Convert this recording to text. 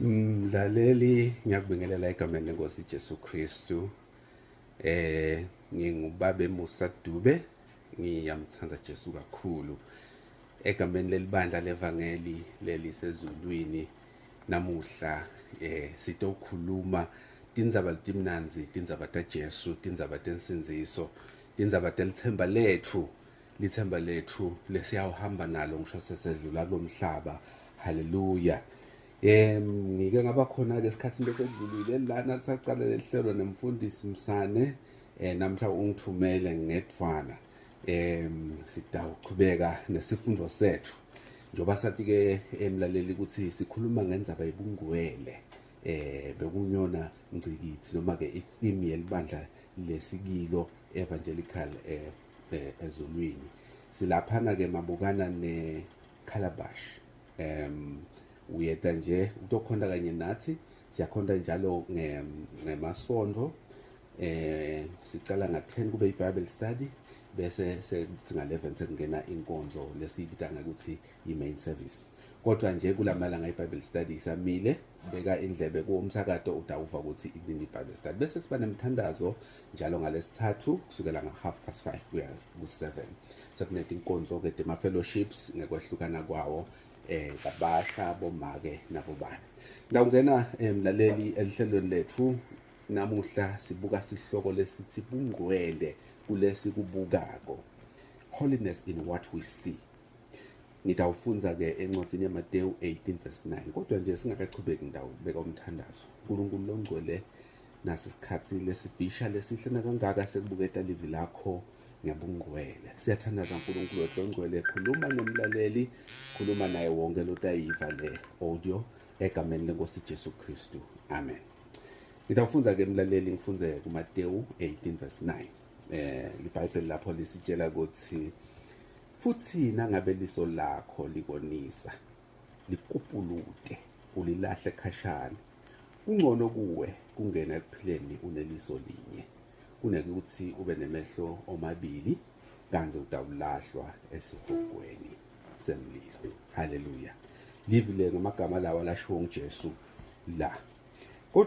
Mlaleli, ngiyakubingelela egameni lenkosi Jesu Kristu. Ngingubabe Musa Dube, ngiyamthanda Jesu kakhulu. Egameni lelibandla levangeli lelisezulwini namuhla sitokhuluma tindzaba letimnandzi, tindzaba taJesu, tindzaba tensindziso, tindzaba telithemba lethu, lithemba lethu lesiyawuhamba nalo ngisho sesedlula kulomhlaba. Haleluya. Ngike ngaba khona ke esikhathini lesedlulile lana lisacala lelihlelo nemfundisi Msane, namhla ungithumele ngedvwana. Sitawuchubeka nesifundo sethu njengoba sathi ke emlaleli ukuthi sikhuluma ngendzaba yebungcwele, bekunyona ngcikithi noma ke i-theme yelibandla lesikilo evangelical ezulwini. Silaphana ke mabukana ne Calabash. Uyeta nje utokhonta kanye nathi, siyakhonta njalo ngemasonto. Sicala nga-10 kube i-Bible study, bese sekuthi nga-11 sekungena inkonzo lesiyibita ngekuthi i-main service. Kodwa nje kulamalanga i-Bible study isamile, beka indlebe kuwumsakato utawuva ukuthi inini i-Bible study. Bese siba nemthandazo njalo ngalesithathu kusukela nga-5:30 kuya ku-7. Sekunetinkonzo ke tema-fellowships ngekwehlukana kwawo, kabasha, bomake nabobani. Ngawungena mlaleli elihlelweni lethu namuhla, sibuka sihloko lesithi bungcwele kulesikubukako, holiness in what we see. Ngitawufundza ke encwadzini yaMateyu 18 verse 9, kodwa nje singakachubeki ngitawubeka umthandazo. uNkulunkulu longcwele, nasi isikhathi lesifisha lesihle nakangaka sekubuketa livi lakho ngebungcwele. Siyathandaza uNkulunkulu wethu longcwele, khuluma nomlaleli, khuluma naye wonke lotayiva le audio, egameni lenkosi Jesu Kristu, amen. Ngitawufundza ke mlaleli, ngifunze kuMateyu 18 verse 9. LiBhayibheli lapho lisitshela ukuthi futhi nangabe liso lakho likonisa, likupulute ulilahle khashane. Kungcono kuwe kungena ekuphileni uneliso linye kunekuthi ube nemehlo omabili kanti utawulahlwa esihogweni semlilo. Haleluya. Livi le ngamagama lawa lashiwo nguJesu la.